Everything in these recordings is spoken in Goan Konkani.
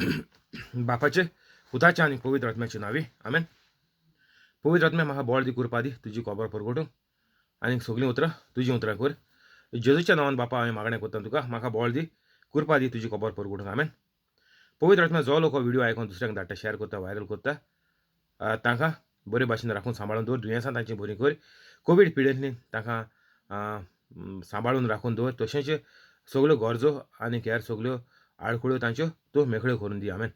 बापाचे, पुताचे आनी पवित्र आत्म्याचे नांवी, आमेन. पवित्र आत्म्या म्हाका बळ दी, कृपा दी, तुजी खबर परगटूंक आनी सगळीं उतरां तुजीं उतरां कर. जेजूच्या नांवान बापा हांवें मागणें करता तुका, म्हाका बळ दी, कृपा दी, तुजी खबर परगटूंक, आमेन. पवित्र आत्म्या जो लोक हो व्हिडियो आयकून दुसऱ्यांक धाडटा, शेअर करता, व्हायरल करता, तांकां बरे भाशेन राखून सांबाळून दवर, दुयेंसां तांची बरीं कर, कोवीड पिडेंतली तांकां सांबाळून राखून दवर, तशेंच सगल्यो गरजो आनी हेर सगल्यो आडखळ्यो तांच्यो तूं मेकळ्यो करून दी, आमेन.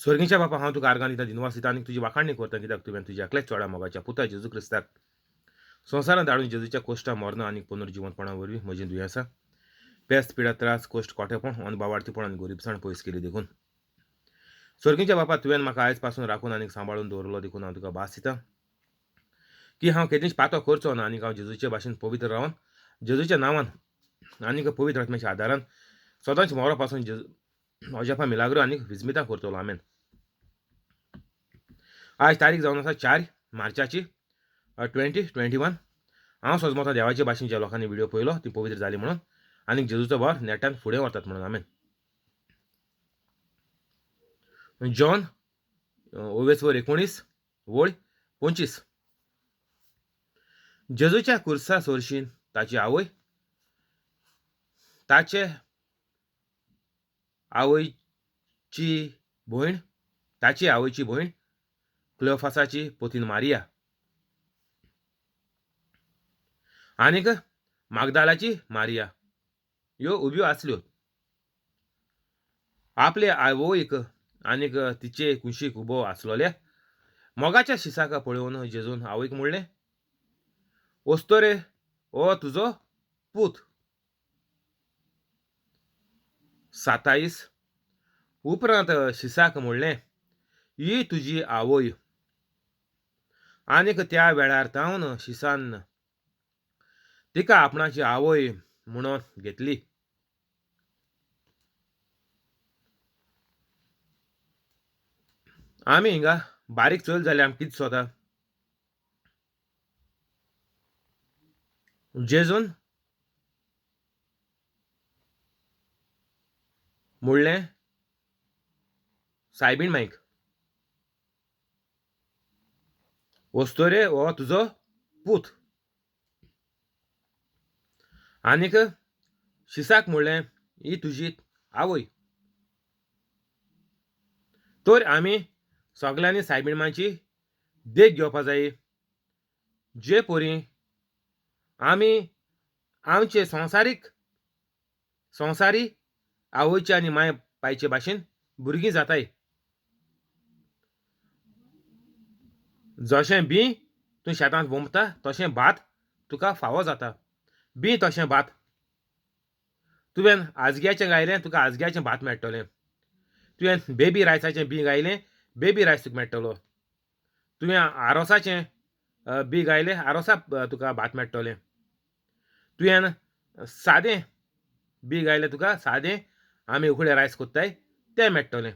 स्वर्गीच्या बापा, हांव तुका आर्गां दिता, दिनवास दिता आनी तुजी वाखाणणी करता, कित्याक तुवें तुज्या एकल्याच चोडा मोगाच्या पुता जेजू क्रिस्ताक संवसारांत धाडून जेजूच्या कोश्टा मरणां आनी पुनर्जिवंतपणा वरवीं म्हजीं दुयेंसां, पेस्त, पिडा, त्रास, कोश्ट, कोटेपण, अनबावार्थीपण आनी गरिबसाण पयस केली देखून. स्वर्गीच्या बापा, तुवें म्हाका आयज पासून राखून आनी सांबाळून दवरलो देखून हांव तुका भास दिता की हांव केदींच पातो करचो ना आनी हांव जेजूचे भाशेन पवित्र रावन जेजूच्या नांवान आनी पवित्र आत्म्याच्या आदारान सदांच मरो पासून जेजू अजापा मिलाग्रो आनी विस्मितां करतलो, आमेन. आयज तारीख जावन आसा 4 मार्चाची 2021. हांव सजमता देवाचे भाशेन ज्या लोकांनी व्हिडियो पळयलो ती पवित्र जाली म्हणून आनी जेजूचो वावर नेटान फुडें व्हरतात म्हणून, आमेन. जॉन ओवेसवर 19 वळ 25. जेजूच्या कुर्सा सोरशीन ताची आवय, ताचे आवयची भयण, ताची आवयची भयण क्लियोफासाची पोतीन मारिया आनीक मागदालाची मारिया ह्यो उब्यो आसल्यो. आपले आवयक आनीक तिचे कुशीक उबो आसलोल्या मोगाच्या शिसाक पळोवन जेजून आवयक म्हणलें, वस्तोरे हो तुजो पूत. 27. उपरांत शिसाक म्हणलें, ही तुजी आवय. आनीक त्या वेळार तावन शिसान तिका आपणाची आवय म्हणून घेतली. आमी हिंगा बारीक चल जाल्यार आमी कितें सोता? जेजून म्हणलें सायबीण माईक, वस्तोरे हो तुजो पूत. आनीक शिसाक म्हणलें, ही तुजी आवय. तर आमी सगल्यांनी सायबीण मांयची देख घेवपा जाय, जे परी आमी आमचे संवसारी आवयचे आनी माय पायचे भाशेन भुरगीं जाताय. जशें बी तूं शेतांत वोमता तशें भात तुका फावो जाता, बी तशें भात. तुवें आजग्याचें गायलें तुका आजग्याचें भात मेळटलें, तुवें बेबी रायसाचें बी गायलें बेबी रायस तुका मेळटलो, तुवें आरोसाचें बी गायलें आरोसा तुका भात मेळटलें, तुवें सादें बी गायलें तुका सादें आमी उकडे रायस कोत्ताय तें मेळटलें.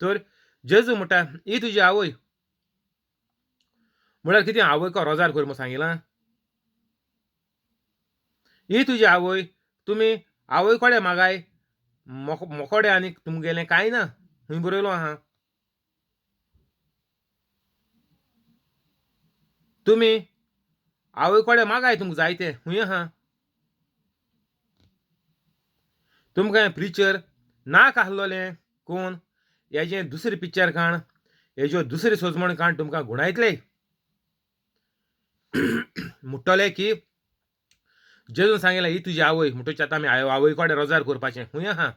तर जेजू म्हणटा ही तुजी आवय. म्हळ्यार कितें आवयको रोजार कर म्हूण सांगिलां? ही तुजी आवय, तुमी आवय कडेन मागाय मोकोडे आनी तुमगेलें कांय ना, खंय बरयलो आहा? तुमी आवय कडेन मागाय तुमकां जाय तें, खंय आहा? तुमकां प्रिचर नाका आसलोलें कोण हेजें दुसरें पिक्चर काण, हेज्यो दुसरी सोजमण काण तुमकां गुणायतले. म्हणटले की जेजून सांगिल्लें ही तुजी आवय, म्हणटकच आतां आमी आवय कडेन रोजार करपाचें, खंय आहा?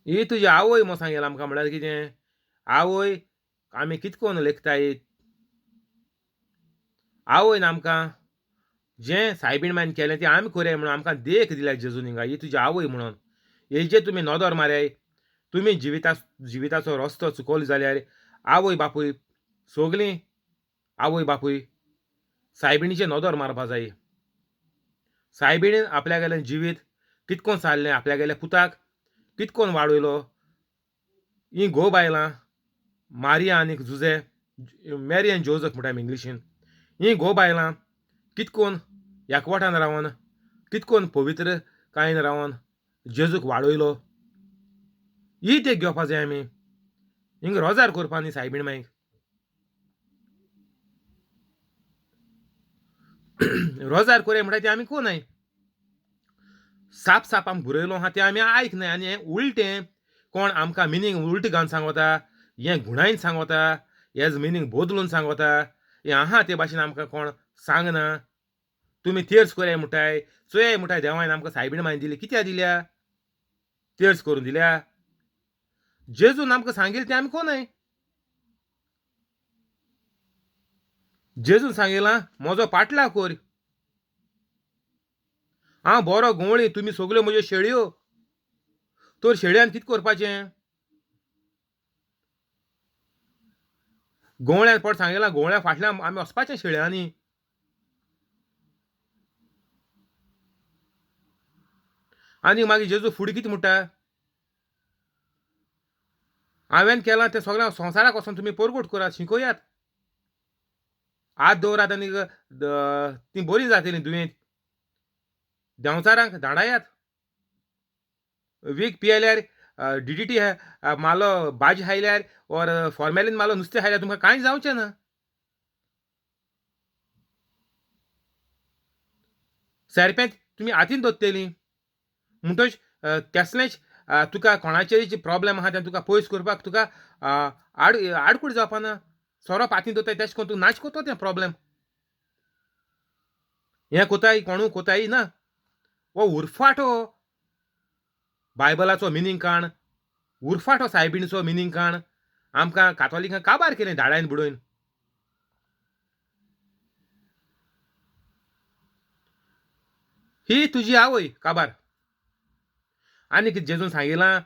ही तुजी आवय म्हूण सांगिल्लें आमकां, म्हळ्यार कितें? आवय आमी कितें करून लेखताय? आवयन आमकां जें सायबीण मायन केलें तें आमी करया म्हणून आमकां देख दिल्या जेजून हिंगा, ही तुजी आवय म्हणून. हेजेर तुमी नदर माराय, तुमी जिविताचो रस्तो चुकवलो जाल्यार आवय बापूय सगलीं आवय बापूय सायबिणीचेर नदर मारपा जाय. सायबिणीन आपल्यागेलें जिवीत कितकोन सारलें, आपल्यागेल्या पुताक कितकोन वाडयलो. ही घोव बायलां मारिया आनी जुजे, मॅरी आनी जोजफ म्हणटा आमी इंग्लिशीन, ही घोव बायलां कितकोन एकवटान रावन, कितकोन पवित्रकायेन रावन जेजूक वाडयलो, ही देख घेवपा जाय आमी. हिंगा रोजार करपा न्ही सायबीण मायक. रोजार कोरया म्हणटा तें आमी कोनाय, साप साप आमी बरयलो आहा तें आमी आयकनाय. आनी हें उलटें कोण आमकां मिनींग उलटें घालून सांगता, हें गुणायन सांगता, हेज मिनींग बदलून सांगता, हें आहा ते भाशेन आमकां कोण सांगना. तुमी तेर्स कोरया म्हणटाय, चोयाय म्हणटाय, देवान आमकां सायबीण मायन दिली, कित्याक दिल्या? तेर्स करून दिल्या? जेजून आमकां सांगिल्लें तें आमी कोनाय. जेजून सांगिलां म्हजो पाटला कोर, हांव बरो गवळी, तुमी सगल्यो म्हज्यो शेळयो. तर शेळयान कितें करपाचें? गवळ्यान पट सांगिलां, गवळ्या फाटल्यान आमी वचपाचें शेळयांनी. आनी मागीर जेजू फुडें कितें म्हणटा? हांवें केलां तें सगळें संवसाराक वचोन तुमी परगट करात, शिकयात, हात दवरात आनी तीं बरीं जातलीं दुयेंत, देंवचारांक धाडायात, वीख पियेल्यार DDT मारलो, भाजी खायल्यार ओर फॉर्मेलीन मारलो नुस्तें खायल्यार तुमकां कांय जावचें ना. सरपेंत तुमी हातीन दोत्तेली. म्हणटच केसलेंच तुका कोणाचेर प्रॉब्लम आहा तें तुका पयस करपाक तुका आडकूड जावपा ना. सोरोप हातीन दोताय तेश कोन तूं नाश कोतो तें प्रॉब्लम. हें कोताय कोणू कोताय ना. हो उरफाटो बायबलाचो मिनींग काण, उरफाटो सायबिणीचो मिनींग काण आमकां कातोलिकांक काबार केलें धाडायन बुडोवन. ही तुजी आवय काबार. आनी कितें जेजून सांगिलां,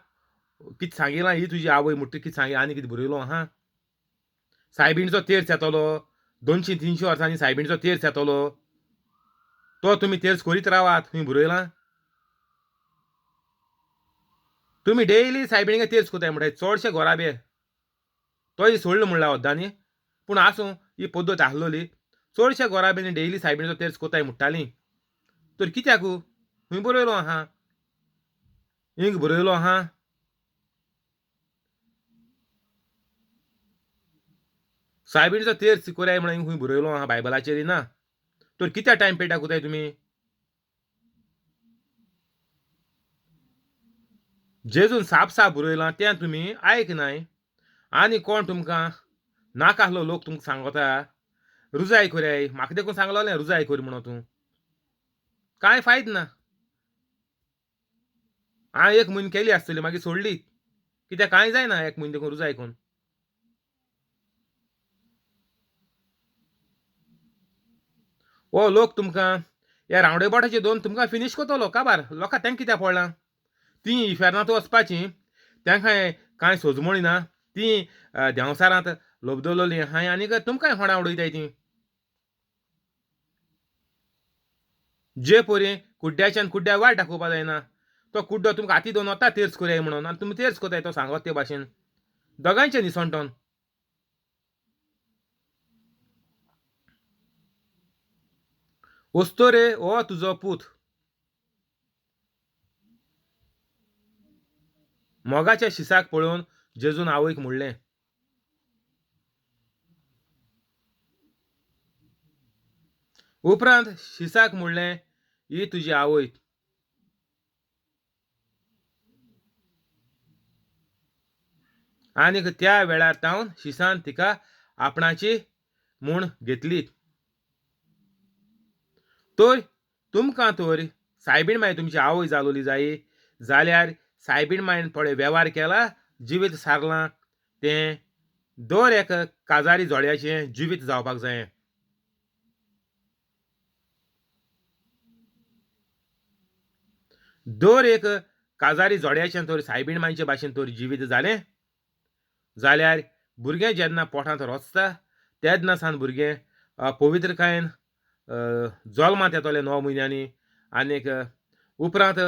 कितें सांगिलां, ही तुजी आवय म्हणटा कितें सांगी, आनी कितें बरयलो आहा? सायबिणीचो तेर्स येतलो, 200-300 वर्सांनी सायबिणीचो तेर्स येतलो, तो तुमी तेर्स करीत रावात, खंय बरयलां? तुमी डेली सायबिणीक तेर्स कोताय म्हणटाय चडशे घोराबे, तोय सोडलो म्हणला ओद्दांनी, पूण आसूं ही पद्दत आसलोली. चडशे घोराब्यांनी डेली सायबिणीचो तेर्स कोताय म्हणटालीं. तर कित्याक खंय बरयलो आहा? हिंग बरयलो आहा? सायबिणीचो तेर्स कोराय म्हणून खंय बरयलो आहा बायबलाचेर ना. तर कित्याक टायम पेटा कोताय तुमी? जेजून साप साप बरयलां तें तुमी आयकनाय. आनी कोण तुमकां नाका आसलो लोक तुमकां सांगता रुजाय कोराय, म्हाका देखून सांगलोलें रुजाय कोर म्हणून, तूं कांय फायद ना. हांवें एक म्हयनो केली आसतली, मागीर सोडली, कित्याक कांय जायना एक म्हयनो देखून रुजाय करून. हो लोक तुमकां ह्या रावंडे बोटाचे दोन तुमकां फिनीश करतलो काबार. लोकां तांकां कित्याक पडलां? तीं इफेर्नांत वचपाचीं, तांकां कांय सोजमणी ना, तीं देंवसारांत लोबदलोलीं आहाय आनी तुमकांय होणा उडयताय तीं. जे परी कुड्ड्याच्यान कुड्ड्या वाट दाखोवपा जायना, तो कुड्डो तुमकां हाती दोन वता तेर्स कोरयाय म्हणून, आनी तुमी तेर्स कोताय तो सांगत ते भाशेन दोगांयचें निसणटोन. वस्तोरे हो तुजो पूत, मोगाच्या शिसाक पळोवन जेजून आवयक म्हणलें. उपरांत शिसाक म्हणलें, ही तुजी आवय. आनीक त्या वेळार तावन शिसान तिका आपणाची म्हूण घेतली. तर तुमकां तर सायबीण माय तुमची आवय जालोली जायी जाल्यार सायबीण मायन पळय वेव्हार केला, जिवीत सारलां, तें दर एक काजारी जोड्याचें जिवीत जावपाक जायें. दर एक काजारी जोड्याचें तर सायबीण मायचे भाशेन तर जिवीत जालें जाल्यार भुरगें जेन्ना पोटांत रोचता तेन्ना सावन भुरगें पवित्रकायेन जल्मांत येतलें 9 म्हयन्यांनी, आनीक उपरांत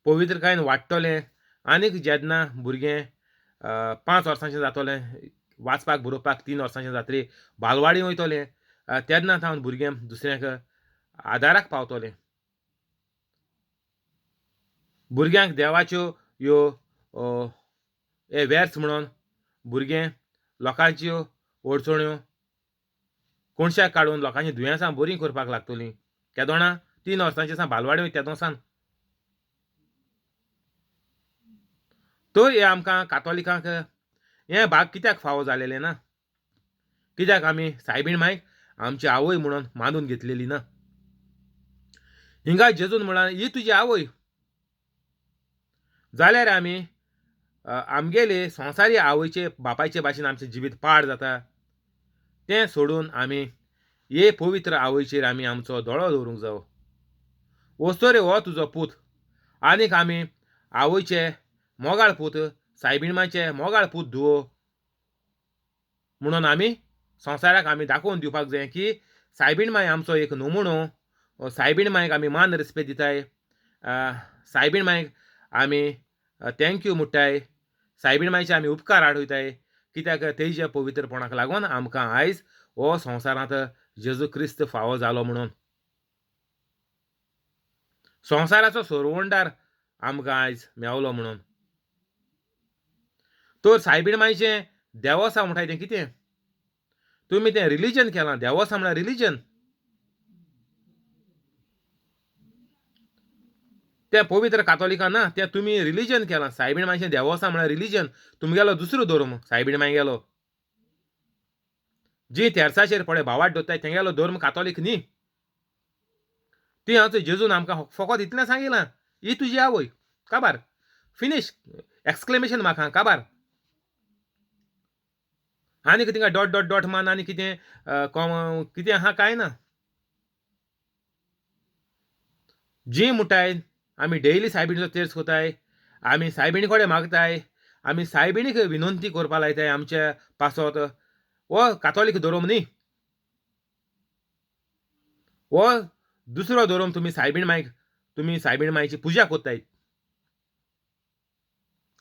पवित्रकायेन वाडटलें. आनीक जेन्ना भुरगें 5 वर्सांचें जातलें, वाचपाक बरोवपाक 3 वर्सांचें जातलें, बालवाडी वयतलें, तेन्ना सावन भुरगें दुसऱ्यांक आदाराक पावतलें. भुरग्यांक देवाच्यो ह्यो हे वेर्स म्हणून भुरगें लोकांच्यो अडचण्यो कोणशाक काडून लोकांची दुयेंसां बरीं करपाक लागतलीं. केदोणा 3 वर्सांची आसा बालवाडी वयता तेदोसान. तर हें आमकां कातोलिकांक हें भाग कित्याक फावो जालेलें ना? कित्याक आमी सायबीण मायक आमची आवय म्हणून मानून घेतलेली ना? हिंगा जेजून म्हळां ही तुजी आवय जाल्यार आमी आमगेले संवसारी आवयचे बापायचे भाशेन आमचें जिवीत पाड जाता तें सोडून आमी हे पवित्र आवयचेर आमी आमचो दोळो दवरूंक जावो. वस्तोरे हो तुजो पूत आनीक आमी आवयचे मोगाळ पूत सायबीण मायचे मोगाळ पूत धुवो म्हणून आमी संवसाराक आमी दाखोवन दिवपाक जाय की सायबीण माय आमचो एक नमुनो, सायबीण मायक आमी मान रेस्पेद दिताय, सायबीण मायक आमी thank you म्हणटाय, सायबीण मायचे आमी उपकार आडयताय कित्याक तेज्या पवित्रपणाक लागून आमकां आयज हो संवसारांत जेजू क्रिस्त फावो जालो म्हणून. संवसाराचो सोरवंडार आमकां आयज मेवलो म्हणून. तर सायबीण मायचें देवोसांव म्हणटाय तें कितें? तुमी तें रिलीजन केलां. देवोसांव म्हळ्यार रिलीजन. तें पवित्र कातोलिकां ना, तें तुमी रिलीजन केलां. सायबीण मायचें देवोसांव म्हळ्यार रिलीजन. तुमगेलो दुसरो धर्म सायबीण मायगेलो. जी तेर्साचेर पळय भावाट दवरताय तेंगेलो धर्म कातोलीक न्ही. ती हांव जेजून आमकां फकत इतलें सांगिलां ही तुजी आवय काबार फिनीश एक्सक्लेमेशन म्हाका काबार. आनीक थिंगा डॉट डॉट डॉट मान आनी कितें कितें आहा कांय ना. जी म्हणटाय आमी डेली सायबिणीचो तेर्स कोताय, आमी सायबिणी कडेन मागताय, आमी सायबिणीक विनंती करपा लायताय आमच्या पासत. हो कातोलीक धर्म न्ही, हो दुसरो धर्म. तुमी सायबीण मायक तुमी सायबीण मायची पुजा कोत्ताय.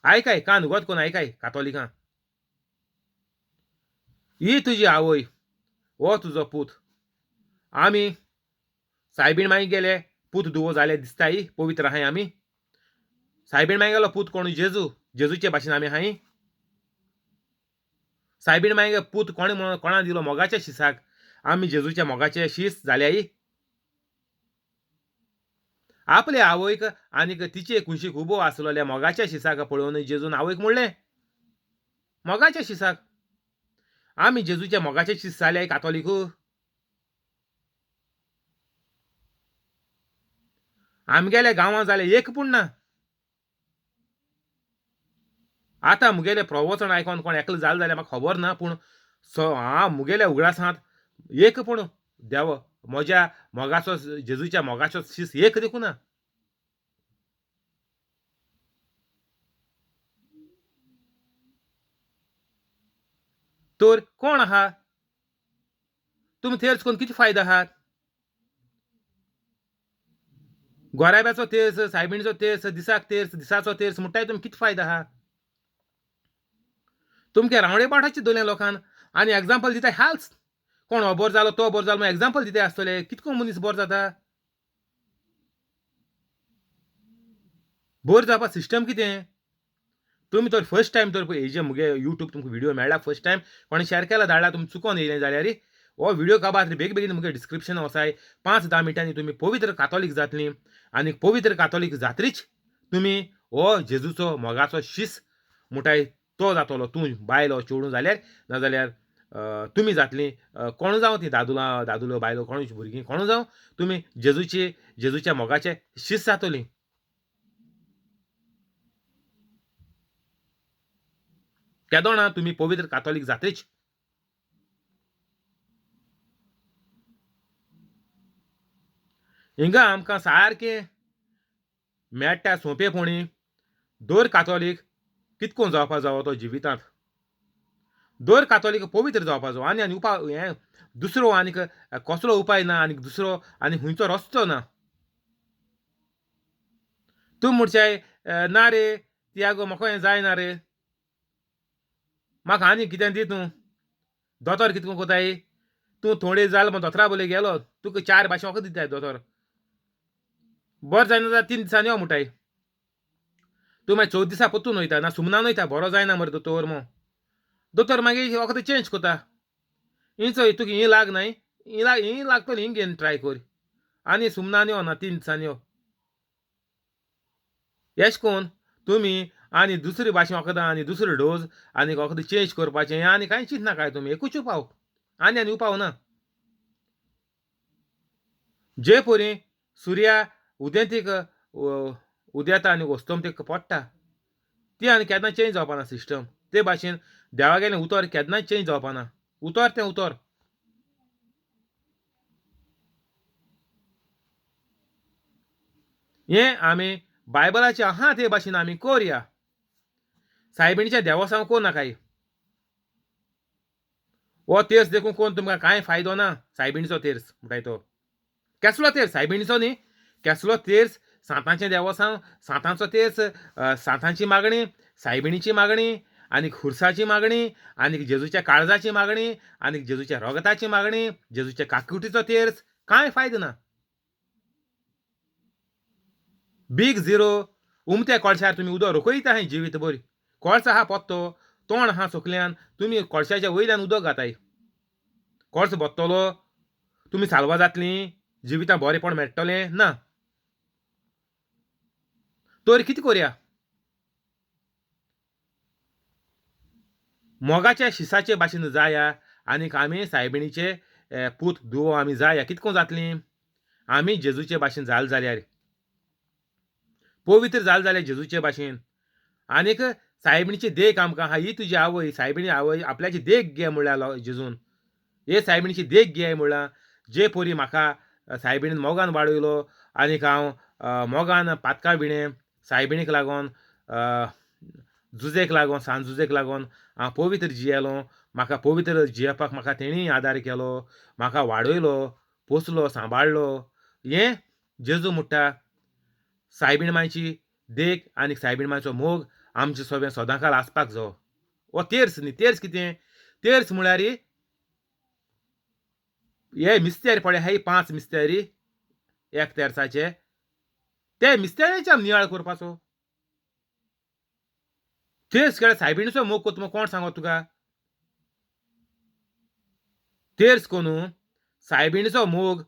आयकाय कान उगत कोन्न आयकाय कातोलिकां, ही तुजी आवय हो तुजो पूत. आमी सायबीण माई गेले पूत धुवो जाले दिसताय पवित्र आहाय आमी. सायबीण माई गेलो पूत कोण? जेजू. जेजूचे भाशेन आमी आहाय. सायबीण माई पूत कोणे म्हणून कोणा दिलो? मोगाच्या शिसाक. आमी जेजूच्या मोगाचे शीस जाल्याय. आपले आवयक आनीक तिचे कुशीक उबो आसलेल्या मोगाच्या शिसाक पळोवन जेजून आवयक म्हणलें मोगाच्या शिसाक. आमी जेजूच्या मोगाचे शीस जाल्याय कातोलीक. आमगेल्या गांवांत जालें एक पूण ना. आतां मुगेलें प्रवचन आयकोन कोण एकलो जालें जाल्यार म्हाका खबर ना, पूण हांव मुगेल्या उगडासांत एक पूण देव म्हज्या मोगाचो जेजूच्या मोगाचो शीस एक देखूं ना. तर कोण आहा? तुमी तेर्स करून कितें फायदो आहात? गोराब्याचो तेर्स, सायबिणीचो तेर्स, दिसाक तेर्स, दिसाचो तेर्स म्हणटाय तुमी कितें फायदो आहा? तुमके रावणे पाठाचे दोले लोकांक आनी एग्जाम्पल दिताय हाल्स. कोण हो बरो जालो तो बरो जालो म्हूण एग्जाम्पल दिताय आसतले. कितको मनीस बरो जाता? बरो जावपा सिस्टम कितें? तुमी तर फर्स्ट टायम तर हेजे मुगे यूट्यूब तुमकां व्हिडियो मेळ्ळा फर्स्ट टायम कोणें शेअर केला धाडला तुमी चुकोन येयलें जाल्यार हो व्हिडियो काबार बेगीन बेगीन मुगे डिस्क्रिप्शन वचाय. 5-10 मिनटांनी तुमी पवित्र कातोलीक जातली आनी पवित्र कातोलीक जात्रीच तुमी हो जेजूचो मोगाचो शीस म्हणटाय तो जातलो. तूं बायलो चेडूं जाल्यार नाजाल्यार तुमी जातली कोण जावं ती दादुला दादुलो बायलो कोण भुरगीं कोण जावं तुमी जेजूचे जेजूच्या मोगाचे शीस जातली. केदोणा तुमी पवित्र कातोलीक जात्रीच. हिंगा आमकां सारकें मेळटा सोंपेपणी दर कातोलीक कितको जावपा जावो तो जिवितांत. दर कातोलीक पवित्र जावपा जावो. आनी आनी उपाय हें दुसरो आनीक कसलो उपाय ना, आनी दुसरो आनी खंयचो रस्तो ना. तूं म्हणशाय ना रे तियागो म्हाका हें जायना रे, म्हाका आनी कितें दी तूं. दोतोर कितें कोताय? तूं थोडे जाल म्हण दोतोरा बोले गेलो, तुका 4 भाशेन वखद दिताय दोतोर, बरो जायना जाल्यार 3 दिसांनी यो म्हणटाय. तूं मागीर 4 दिसा परतून वयता, ना सुमनान वयता, बरो जायना मरे दोतोर मो. दोतोर मागीर वखद चेंज करता, ही चोय तुका ही लाग न्हय, ही लाग, ही लागतली, ही घेवन ट्राय कर आनी सुमनान यो ना 3 दिसांनी यो. एश कोन तुमी आनी दुसरी भाशेन वखदां आनी दुसरो डोज आनी वखद चेंज करपाचें आनी कांय चिंतनाकाय तुमी, एकूच उपाव आनी आनी उपाव ना. जे परी सुर्या उदेंतीक उदेता आनी अस्तमतेक पडटा ती आनी केन्ना चेंज जावपाना सिस्टम. ते भाशेन देवागेलें उतर केन्नाच चेंज जावपाना, उतर तें उतर. हें आमी बायबलाचें आहा ते भाशेन आमी करया. सायबिणीचें देवसांव कोण नाकाय, हो तेर्स देखून कोण तुमकां कांय फायदो ना. सायबिणीचो तेर्स म्हणटाय तो केसलो तेर्स, सायबिणीचो न्ही, केसलो तेर्स? सांतांचें देवसांव, सांतांचो तेर्स, सांतांची मागणी, सायबिणीची मागणी आनी खुर्साची मागणी आनी जेजूच्या काळजाची मागणी आनी जेजूच्या रोगताची मागणी, जेजूच्या काकुटीचो तेर्स, कांय फायदो ना. बीग झिरो उमत्या कोळशार तुमी उदक रोखयता हांय जिवीत बरी. कोळसो आहा पोत्तो, तोंड आहा सोकल्यान, तुमी कोळशाच्या वयल्यान उदक घाताय, कोळसो बोत्तलो, तुमी साल्वा जातलीं, जिवितां बरेंपण मेळटलें ना. तर कितें करया? मोगाच्या शिसाचे भाशेन जाया आनीक आमी सायबिणीचे पूत धुवो आमी जाया. कितें करून जातलीं? आमी जेजूचे भाशेन जाल जाल्यार, पवित्र जाल जाल्यार जेजूचे भाशेन. आनीक सायबिणीची देख आमकां आहा, ही तुजी आवय सायबिणी आवय आपल्याची देख घे म्हणल्यार जेजून, हे सायबिणीची देख घे म्हणल्यार जे पोरी म्हाका सायबिणीन मोगान वाडयलो आनीक हांव मोगान पातकां विणें सायबिणीक लागून, जुजेक लागून, सान जुजेक लागून हांव पवित्र जियेलो. म्हाका पवित्र जियेवपाक म्हाका तेणी आदार केलो, म्हाका वाडयलो, पोसलो, सांबाळ्ळो. हें जेजू म्हणटा सायबीण मायची देख आनी सायबीण मायचो मोग आमचे सगळें सदांकाल आसपाक जावो. हो तेर्स न्ही. तेर्स कितें? तेर्स म्हळ्यार हे मिस्तेर पळय आहाय 5 मिस्तेरी एक तेर्साचे, ते मिस्तेरांचे आमी नियाळ करपाचो. तेर्स केल्यार सायबिणीचो मोग कोत्ता कोण सांगो तुका? तेर्स कोनू सायबिणीचो मोग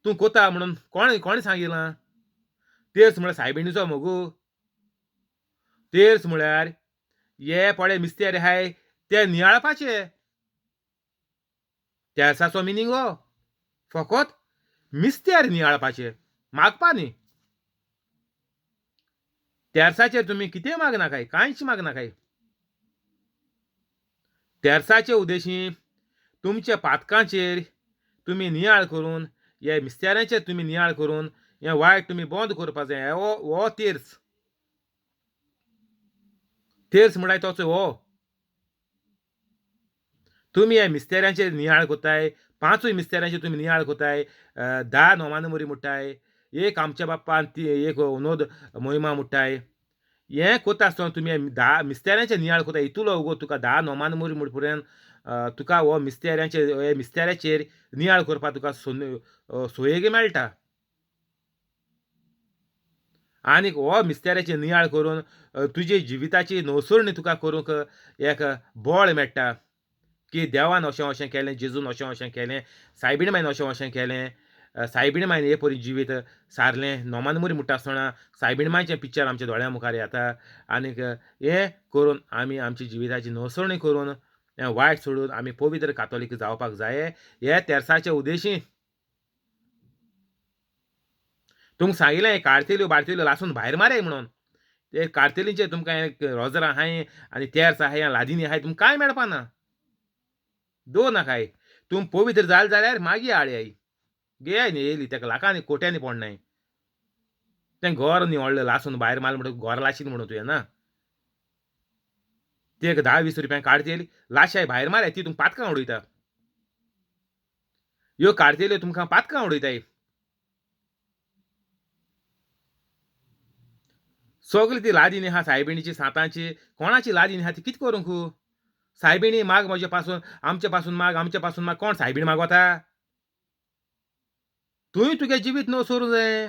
तूं कोता म्हणून कोण कोण सांगिलां? तेर्स म्हळ्यार सायबिणीचो मोगू. तेर्स म्हळ्यार हे पळय मिस्तेर आहाय ते नियाळपाचे. तेर्साचो मिनींग हो फकत मिस्तेर नियाळपाचे, मागपा न्ही. तेर्साचेर तुमी कितें मागनाकाय, कांयच मागनाकाय. तेर्साचे उद्देशी तुमच्या पातकांचेर तुमी नियाळ करून, हे मिस्तेरांचेर तुमी नियाळ करून हें वायट तुमी बंद करपाक जाय. हो तेर्स. तेर्स म्हळ्यार तोच हो. तुमी ह्या मिस्तेरांचेर नियाळ करताय, 5 मिस्तेरांचेर तुमी नियाळ करताय, 10 नोमानमोरी म्हणटाय, एक आमच्या बाप्पान ती एक उनोद मोहिमा म्हणटाय. हें कोता आसतना तुमी 10 मिस्तेरांचेर नियाळ करता. इतलो उगो तुका 10 नोमानमोरी म्हण पर्यंत तुका हो मिस्तेरांचेर, मिस्तेराचेर नियाळ करपाक तुका सोयेग मेळटा. आनीक हो मिस्तेराचेर नियाळ करून तुजे जिविताची नवसरणी तुका करूंक एक बळ मेळटा की देवान अशें अशें केलें, जेजून अशें अशें केलें, सायबीण मायन अशें अशें केलें, सायबीण मायन हे परी जिवीत सारलें. नोमानमोरी म्हणटा आसतना सायबीण मायचें पिक्चर आमच्या दोळ्यां मुखार येता. आनीक हें करून आमी आमची जिविताची नवसरणी करून हें वायट सोडून आमी पवित्र कातोलीक जावपाक जाय. हे तेर्साचे उद्देशी तुमकां सांगिल्लें कार्तेल्यो बार्तेल्यो लासून भायर मारय म्हणून. ते कार्तेलींचे तुमकां रोजरां आहाय आनी तेर्स आहाय लादिनी आहाय, तुमकां कांय मेळपा ना. दवर नाकाय. तूं पवित्र जालें जाल्यार मागीर आड येय, घेयाय न्ही येयली ताका लाखांनी कोट्यांनी पडनाय. तें घर न्ही व्हडलें लासून भायर मारलें म्हणटकच घर लाशीत म्हणून तुवें ना. ती एक 10-20 रुपयांक काडतेली लाशाय भायर मारय, ती तुमकां पातकां उडयता. ह्यो कार्तेल्यो तुमकां पातकां उडयताय. सगळी ती लादिनी आहा सायबिणीची, सांतांची, कोणाची लादिनी आहा ती कितें करूंक? सायबिणी माग म्हजे पासून, आमचे पासून माग, आमचे पासून माग. कोण सायबीण मागोता? तुवें तुगे जिवीत न्हू सोरूं जाय.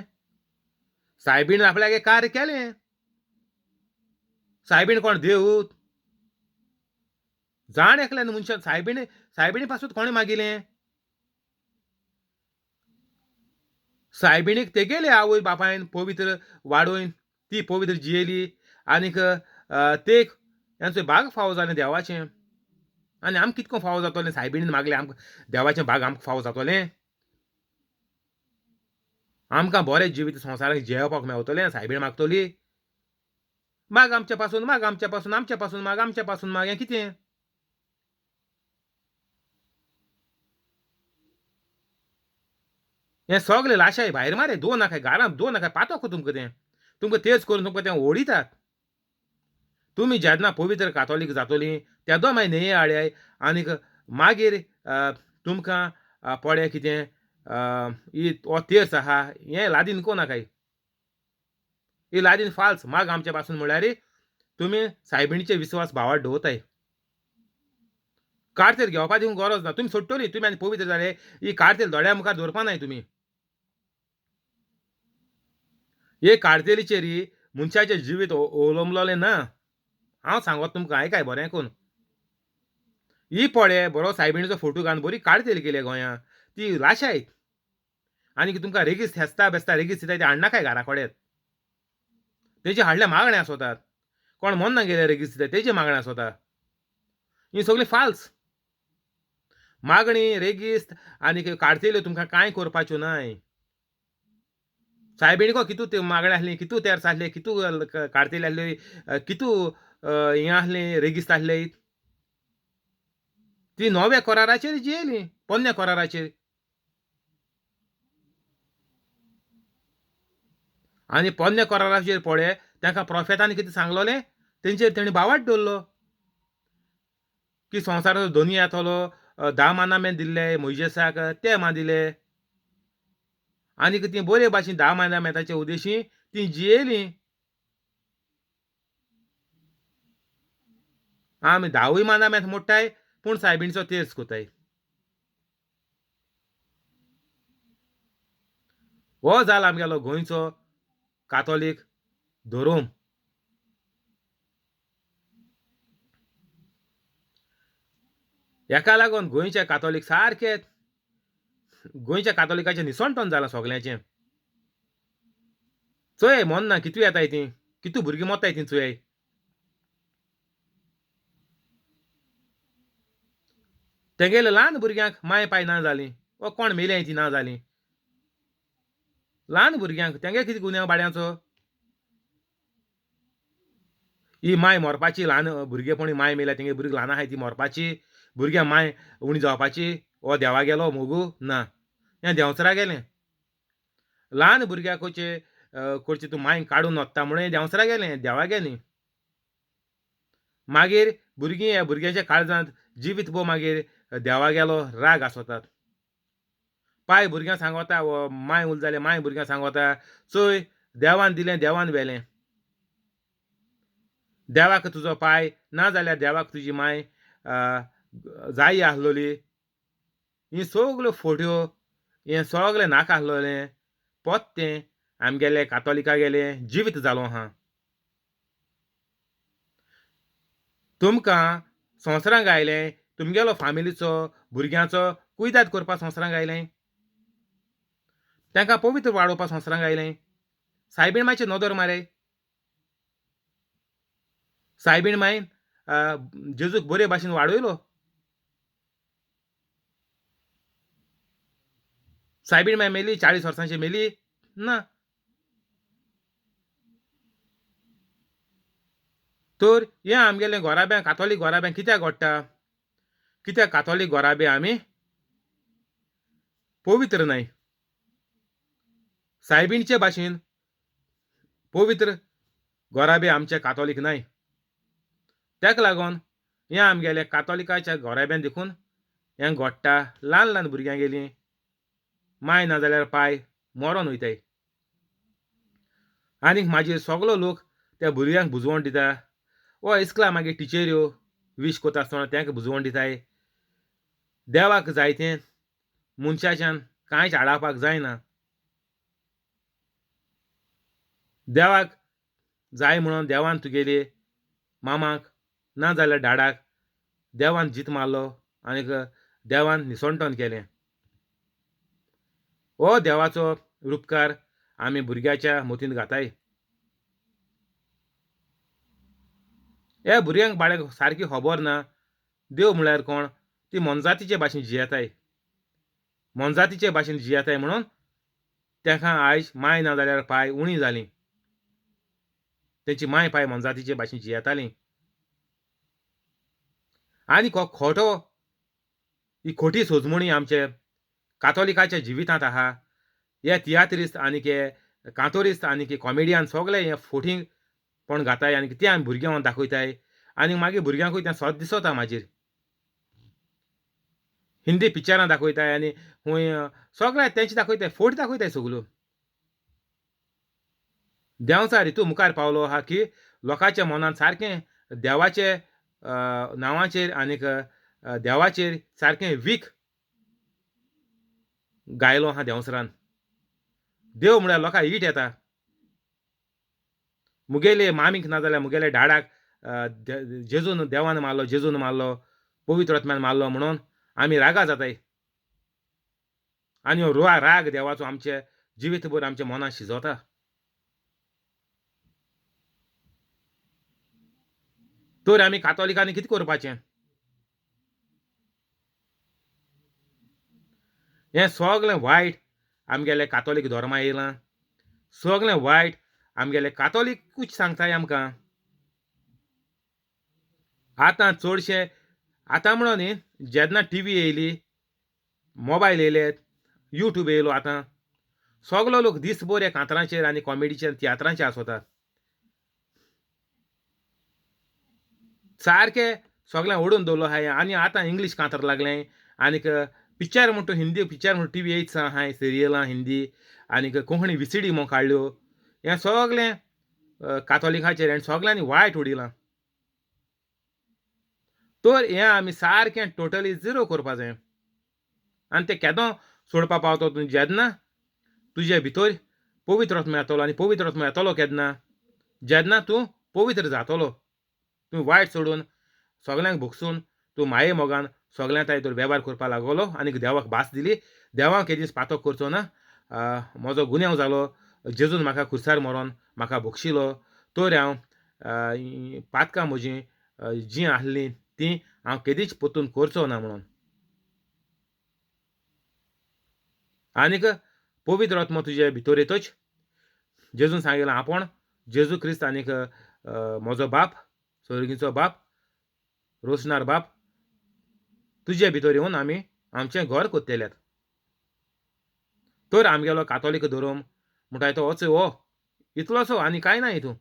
सायबीण आपल्यागे कार्य केलें. सायबीण कोण देव? जाण एकल्यान मनशान सायबिणी सायबिणी पासून कोणें मागिलें? सायबिणीक तेगेले आवय बापायन पवित्र वाडोवन ती पवित्र जियेली आनीक तेक हेंचो भाग फावो जालें देवाचें. आनी आमकां कितको फावो जातलें? सायबिणीन मागलें आमकां देवाचें भाग आमकां फावो जातलें? आमकां बरें जिवीत संवसाराक जियेवपाक मेवतलें? सायबीण मागतली माग आमचे पासून, माग आमचे पासून, आमचे पासून माग, आमचे पासून माग. हें कितें? हें सगलें लाशाय भायर मारे, दोन नाकाय घरांत, दोन नाकाय पातोक तुमकां तें, तुमकां तेच करून तुमकां तें ओडितात. तुमी जेन्ना पवित्र कातोलीक जातोली तेदो मागीर न्हंये हाडयाय आनीक मागीर तुमकां पळय कितें हो तेर्स आहा हें लादीन को नाकाय, ही लादीन फाल्स. माग आमचे पासून म्हणल्यार तुमी सायबिणीचे विस्वास भावार दवरताय. कार्तेल घेवपा दिवंक गरज ना, तुमी सोडटली. तुमी आनी पवित्र जाले ही कार्तेल दोळ्या मुखार दवरपा नाय तुमी. हे कार्तेलीचेर मनशाचें जिवीत अवलंबलें ना. हांव सांगत तुमकां आयकाय बरें करून. ही पळय बरो सायबिणीचो फोटो घालून बरी कार्तेल केल्या गोंयांत, ती लाशाय. आनी तुमकां रेगीस हेसता बेसता रेगीस दिता ते हाडनाकाय घरा कडेन. तेजे हाडल्या मागणें आसोतात, कोण मोन्ना गेले रेगीस दिता तेजे मागणें आसोता. ही सगळीं फाल्स मागणी रेगीस्त आनी कार्तेल्यो तुमकां कांय करपाच्यो नाय. सायबिणीको कितू त्यो मागणें आसली, कितू तेर्स आसले, कितू कार्तेली आसली, कितू हें आसलें रेगीस्त आसले, ती नव्या कराराचेर जियेली, पोन्न्या कराराचेर. आनी पोन्न्या कराराचेर पळय तांकां प्रोफेतांनी कितें सांगलोलें तेंचेर तेणी भावाट दवरलो की संवसाराचो धनी येतलो, 10 मानामे दिल्ले मोयजेसाक ते मा दिले. आनी ती बरे भाशेन 10 मानामेताचे उद्देशी ती जियेली. आमी 10 मानामेत मोडटाय पूण सायबिणीचो तेर्स कोताय. हो जाला आमगेलो गोंयचो कातोलीक धोरोम. हेका लागून गोंयचे कातोलीक सारके गोंयच्या कातोलिकाचें निसणटण जालां सगल्यांचें. चोय मोन्ना कितू येताय ती, कितू भुरगीं मोत्ताय ती चोय. तेगेले ल्हान भुरग्यांक माय पाय ना जाली वा कोण मेल्याय ती ना जाली. ल्हान भुरग्यांक तेंगे कितें गुन्यांव बाड्यांचो? ही माय मरपाची, ल्हान भुरगेपणी माय मेल्या तेंगे भुरगीं ल्हान आहाय ती मरपाची, भुरग्यां माय उणी जावपाची. हो देवा गेलो मोगू ना, हें देंवचरा गेलें. ल्हान भुरग्याक करचें तूं माय काडून वता म्हणून हें देंवचरा गेलें, देवा गेलें. मागीर भुरगीं ह्या भुरग्यांच्या काळजांत जिवीत भो मागीर देवा गेलो राग आसोतात. पाय भुरग्यांक सांगोता, माय उल जाल्यार माय भुरग्यांक सांगोता, चोय देवान दिलें देवान व्हेलें, देवाक तुजो पाय ना जाल्यार देवाक तुजी माय जाय आसलोली. ही सगल्यो फोट्यो हें सगळें नाका आसलोलें पोत्तें आमगेलें कातोलिका गेलें जिवीत जालो आहा. तुमकां संवसारांक आयलें तुमगेलो फामिलीचो भुरग्यांचो कुयदाद करपाक संवसारांक आयलें, तांकां पवित्र वाडोवपाक संवसारांक आयलें. सायबीण मायचेर नदर मारे, सायबीण मायन जेजूक बरे भाशेन वाडयलो. सायबीण माय मेली 40 वर्सांची मेली ना. तर हें आमगेलें घोराब्यां कातोलीक घोराब्यां कित्याक घडटा? कित्याक कातोलीक घोराबे आमी पवित्र न्हय? सायबीणचे भाशेन पवित्र घोराबे आमचे कातोलीक न्हय. ताका लागून हें आमगेलें कातोलिकाच्या घोराब्यान देखून हें घडटा. ल्हान ल्हान भुरग्यां गेलीं माय ना जाल्यार पाय मरोन वयताय. आनीक मागीर सगलो लोक त्या भुरग्यांक बुजवण दिता. वो इस्कला मागीर टिचर्यो वीश कोता आसतना तांकां बुजवण दिताय. देवाक जायतें मनशाच्यान कांयच आडावपाक जायना. देवाक जाय म्हणून देवान तुगेले मामाक ना जाल्यार डाडाक देवान जीत मारलो आनीक देवान निसणटन केलें. हो देवाचो रुपकार आमी भुरग्याच्या मतींत घाताय. ह्या भुरग्यांक बाळ्याक सारकी खबर ना देव म्हळ्यार कोण, ती मोनजातीचे भाशेन जियेताय, मोनजातीचे भाशेन जियेताय म्हणून तांकां आयज माय ना जाल्यार पाय उणी जालीं. तेंची माय पाय मोनजातीचे भाशेन जियेतालीं. आनी खोटो ही खोटी सोजमणी आमचे कातोलिकाच्या जिवितांत आहा. हे तियात्रिस्त आनी हे कांतोरिस्त आनी हे कॉमेडियन सगळे हे फोटींग पण घाताय आनी ते आमी भुरग्यांक दाखयताय आनी मागीर भुरग्यांकूय तें सत दिसता. मागीर हिंदी पिक्चरां दाखयताय आनी खूंय सगळे तेंचे दाखयताय, फोट दाखयताय सगल्यो. देंवचार हितू मुखार पावलो आहा की लोकांच्या मनान सारकें देवाचे नांवाचेर आनीक देवाचेर सारकें वीख गायलो आहा देंवचारान. देव म्हळ्यार लोकांक ईट येता. मुगेले मामीक ना जाल्यार मुगेले डाडाक जेजून देवान मारलो, जेजून मारलो, पवित्र आत्म्यान मारलो म्हणून आमी रागा जाताय. आनी हो राग देवाचो आमचे जिवीतभर आमच्या मनांत शिजोता. तर आमी कातोलिकांनी कितें करपाचें? हें सगळें वायट आमगेले कातोलीक धर्मा येयलां, सगळें वायट आमगेले कातोलिकूच सांगताय आमकां. आतां चडशे आतां म्हणून न्ही, जेन्ना टी व्ही येयली, मोबायल येयले, युट्यूब येयलो, आतां सगलो लोक दीसभर ह्या कांतरांचेर आनी कॉमेडीचेर तियात्रांचेर आसता. सारकें सगळें ओडून दवरलो आहाय. आनी आतां इंग्लीश कांतर लागलें आनीक पिक्चर म्हणटा हिंदी पिक्चर म्हणटा टी व्ही येयच आहाय, सिरियलां हिंदी आनीक कोंकणी विसिडी म्हूण काडल्यो. हें सगळें कातोलिकाचेर आनी सगळ्यांनी वायट उडयलां. तर हें आमी सारकें टोटली झिरो करपा जाय. आनी तें केदो सोडपा पावतो तूं जेन्ना तुजे भितर पवित्र आत्मो येतलो. आनी पवित्र आत्मो येतलो केन्ना? जेन्ना तूं पवित्र जातलो, तूं वायट सोडून सगल्यांक भोगसून तूं माये मोगान सगळ्यां ताय तर वेव्हार करपाक लागलो आनी देवाक भास दिली, देवाक एक दीस पातक करचो ना, म्हजो गुन्यांव जालो, जेजून म्हाका खुर्सार मरोन म्हाका भोगशिलो, तर हांव पातकां म्हजीं जीं आसलीं तीं हांव केदींच परतून करचो ना म्हणून. आनीक पवित्र आत्मो तुजे भितर येतच जेजून सांगिल्लें आपूण जेजू क्रिस्त आनीक म्हजो बाप स्वर्गीचो बाप रोसणार बाप तुजे भितर येवन आमी आमचें घर कोत्तेल्यात. तर आमगेलो कातोलीक धर्म म्हणटाय तो होच हो इतलोसो आनी कांय ना हितून.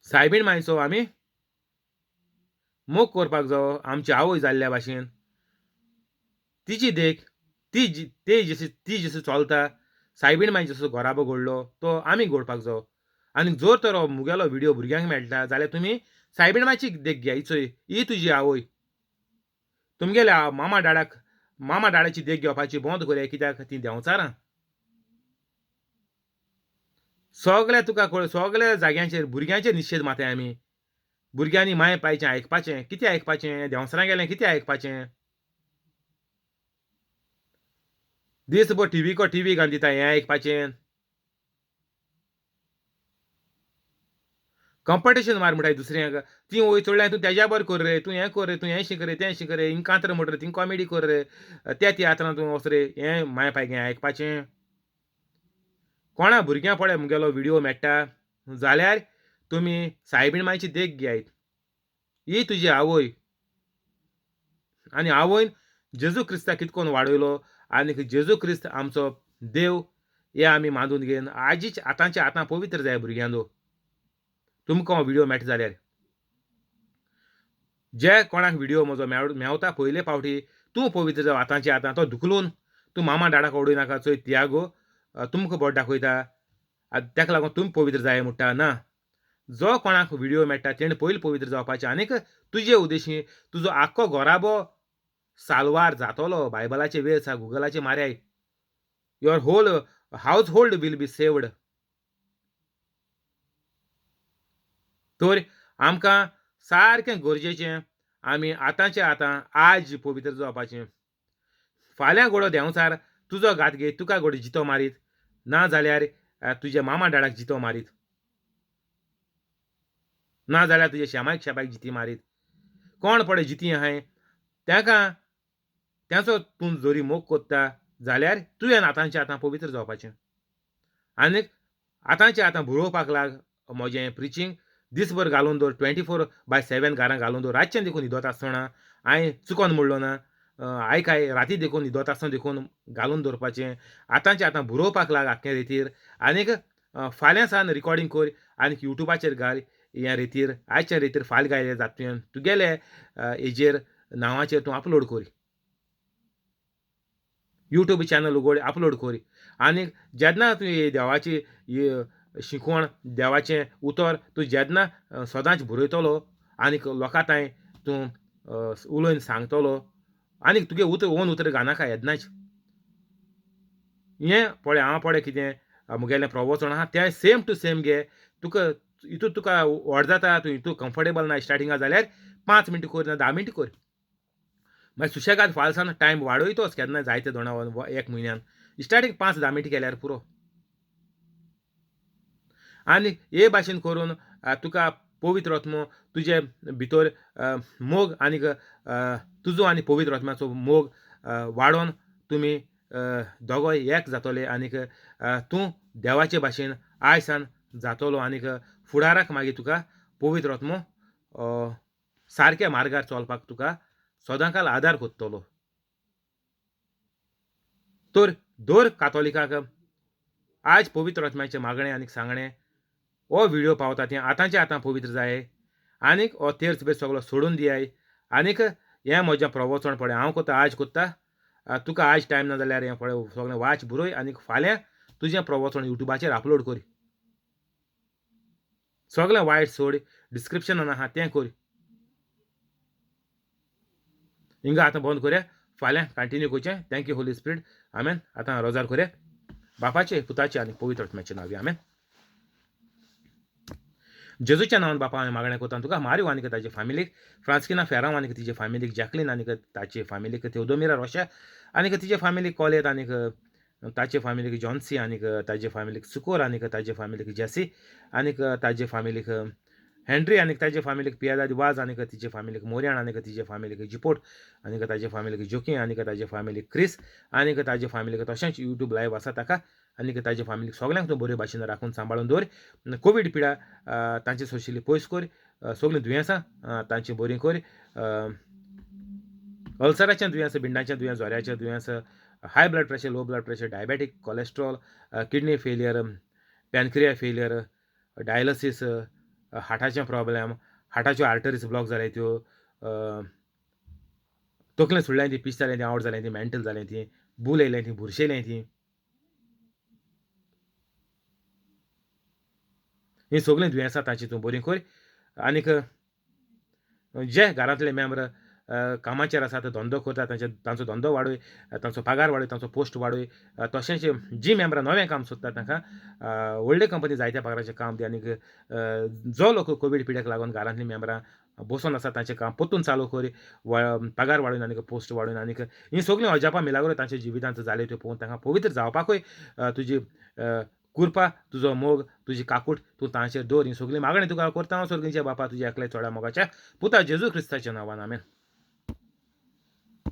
सायबीण मायचो आमी मोग करपाक जावो आमची आवय जाल्ल्या भाशेन. तिची देख ती ते जशी ती जशी चलता सायबीण माय जसो घराबो घडलो तो आमी घडपाक जावो. आनी जर तर हो मुगेलो व्हिडियो भुरग्यांक मेळटा जाल्यार तुमी सायबीण मायची देख घे, चोय ही तुजी आवय. तुमगेल्या मामा डाडाक मामा डाडाची देख घेवपाची बंद करया, कित्याक ती देंवचारां. सगळें तुका कळ सगळ्या जाग्यांचेर भुरग्यांचेर निशेध मारताय आमी. भुरग्यांनी माय पायचें आयकपाचें कितें आयकपाचें, देंवचारां गेलें कितें आयकपाचें. दीसभर टिवी को टिवी घालून दिता हें आयकपाचें. कंपिटिशन मार म्हणटाय दुसऱ्यांक, ती वयर चडल्यार तूं तेज्या बरें कर रे, तूं हें कर रे, तूं हें शीक रे, तें शीक रे, हिंग कांतर म्हण रे, थिंग कॉमेडी कर रे, त्या तियात्रान तूं वच रे, हें माय पायक हें आयकपाचें. कोणा भुरग्यां पळय मुगेलो व्हिडियो मेळटा जाल्यार तुमी सायबीण मायची देख घेयात. ही तुजी आवय आनी आवयन जेजू क्रिस्ताक कितकोन वाडयलो आनी जेजू क्रिस्त आमचो देव हे आमी मानून घेवन आजीच आतांचे आतां पवित्र जाय भुरग्यांनो. तुमकां हो व्हिडियो मेळटा जाल्यार जे कोणाक व्हिडियो म्हजो मेवता पयले फावटी तूं पवित्र जाव आतांचे आतां, तो धुकलून तूं मामा डाडाक उडय नाका, चोय तियागो तुमकां बोट दाखयता ताका लागून तुमी पवित्र जाय म्हणटा ना. जो कोणाक व्हिडियो मेळटा तेणें पयलीं पवित्र जावपाचें आनीक तुजे उद्देशी तुजो आख्खो घराबो साल्वार जातलो. बायबलाचे वेळ आसा, गुगलाचे मार्याय. Your whole household will be saved. तर आमकां सारकें गरजेचें आमी आतांचे आतां आज पवित्र जावपाचें. फाल्यां घोडो देंवचार तुजो घात घेत तुका घोडो जितो मारीत, ना जाल्यार तुज्या मामा डाडाक जितो मारीत, ना जाल्यार तुज्या शेमायक शेपायक जिती मारीत. कोण पळय जिती आहाय ताका तेचो तूं जरी मोग कोत्ता जाल्यार तुवें आतांचे आतां पवित्र जावपाचें. आनीक आतांचे आतां बरोवपाक लाग म्हजें प्रिचींग दीसभर घालून दवर, 24/7 घरां घालून दवर. रातचें देखून न्हिदत आसतना हांवें चुकोन म्हणलो ना, आयकाय राती देखून न्हिदत आसतना देखून घालून दवरपाचें. आतांचें आतां बरोवपाक लाग आख्खे रेतीर आनीक फाल्यां सान रिकॉर्डिंग कर आनीक युट्यूबाचेर घाल ह्या रेतीर. आयच्या रेतीर फाल्यां घायल्यार जाता तुवें तुगेले हेजेर नांवाचेर तूं अपलोड कर, युट्यूब चॅनल उगड अपलोड कर. आनीक जेन्ना तुवें देवाची शिकवण देवाचें उतर तूं जेन्ना सदांच बरयतलो आनीक लोकां तांय तूं उलोवन सांगतलो आनीक तुगे उतर ओन उतर घालनाका येदनाच. हें पळय हांव पळय कितें म्हगेलें प्रवचन आहा तें सेम टू सेम घे. तुका हितून तुका व्हड जाता, तूं हितून कम्फर्टेबल ना स्टार्टिंगा जाल्यार 5 मिनटां कर ना 10 मिनटां कर. मागीर सुशेगाद फाल्सान टायम वाडयतोच केन्ना जायते दोणा एक म्हयन्यान स्टार्टींग 5-10 मिनटां केल्यार पुरो. आनी हे भाशेन करून तुका पवित्र आत्मो तुजे भितर मोग आनीक तुजो आनी पवित्र आत्म्याचो मोग वाडोवन तुमी दोगोय एक जातले आनीक तूं देवाचे भाशेन आयसान जातलो आनीक फुडाराक मागीर तुका पवित्र आत्मो सारक्या मार्गार चलपाक तुका सदांकाल आदार कोत्तलो. तर दर कातोलिकाक आज पवित्र आत्म्याचें मागणें आनीक सांगणें हो व्हिडियो पावता तें आतांचे आतां पवित्र जाय आनीक हो तेर्स बेस सगलो सोडून दियाय. आनीक हें म्हजें प्रवचन पळय हांव कोत्ता आज कोत्ता, तुका आज टायम ना जाल्यार हें पळय सगळें वाच बरय आनीक फाल्यां तुजें प्रवचन युट्यूबाचेर अपलोड कर. सगळें वायट सोड, डिस्क्रिप्शनान आहा तें कर. हिंगा आतां बंद करया, फाल्यां कंटिन्यू करचें. Thank you Holi spirit, आमेन. आतां रोजार करया बापाचे पुताचे आनी पवित्र आत्म्याचे नांवी, आमेन. जेजूच्या नांवान बापा हांवें मागणें करता तुका मारियो आनीक ताजे फामिलीक, फ्रांस्किना फेरांव आनीक तिजे फामिलीक, जॅकलीन आनीक ताचे फामिलीक, तेवदोमिरा रोशा आनीक तिजे फामिलीक, कॉलेत आनीक ताचे फामिलीक, जॉन्सी आनीक ताजे फामिलीक, सुकोर आनीक ताजे फामिलीक, जेसी आनीक ताजे फामिलीक, हेनरी आनीक ताजे फामिलीक, पियादाद वाज आनीक तिजे फामिलीक, मोरियान आनीक तिजे फामिलीक, जिपोट आनीक ताजे फामिलीक, जोकी आनीक ताजे फामिलीक, क्रिस आनीक ताजे फामिलीक, तशेंच युट्यूब लायव आसा ताका आनीक ताजे फामिलीक सगल्यांक तूं बरे भाशेन राखून सांबाळून दवर. कोवीड पिडा तांचे सोशिल्ली पयस कर, सगळीं दुयेंसां तांची बरीं कर, अल्सराचें दुयेंस, बिंडाचें दुयेंस, जोऱ्याचें दुयेंस, high blood pressure, low blood pressure, diabetic, cholesterol, kidney failure, pancreas failure, dialysis, हार्टाचें प्रॉब्लेम, हार्टाच्यो आर्टरीज ब्लॉक जाल्या त्यो, तकलें सोडल्यां ती, पीस जालें ती, आवट जालें ती, मेंटल जालें ती, बूल येयलें ती, बुरशेलें ती, हीं सगळीं दुयेंसां तांची तूं बरीं कर. आनीक जे घरांतले मेंबर कामाचेर आसा, ते धंदो करता, तांचे तांचो धंदो वाडय, तांचो पगार वाडय, तांचो पोस्ट वाडय. तशेंच जी मेंबरां नवें काम सोदता तांकां व्हडले कंपनी जायत्या पगाराचें काम दी. आनीक जो लोक कोवीड पिड्याक लागून घरांतलीं मेंबरां बसून आसा तांचें काम परतून चालू कर, पगार वाडोवन आनीक पोस्ट वाडोवन. आनीक हीं सगळीं अजापां मिलाग्रो तांच्या जिवितांत जाल्यो त्यो पळोवन तांकां पवित्र जावपाकूय तुजी कृपा, तुजो मोग, तुजी काकूट तूं तांचेर दवर. हीं सगळीं मागणी तुका करता हांव सर्गीच्या बापा, तुज्या एकल्या चोड्या मोगाच्या पुता जेजू क्रिस्ताच्या नांवान, आमेन.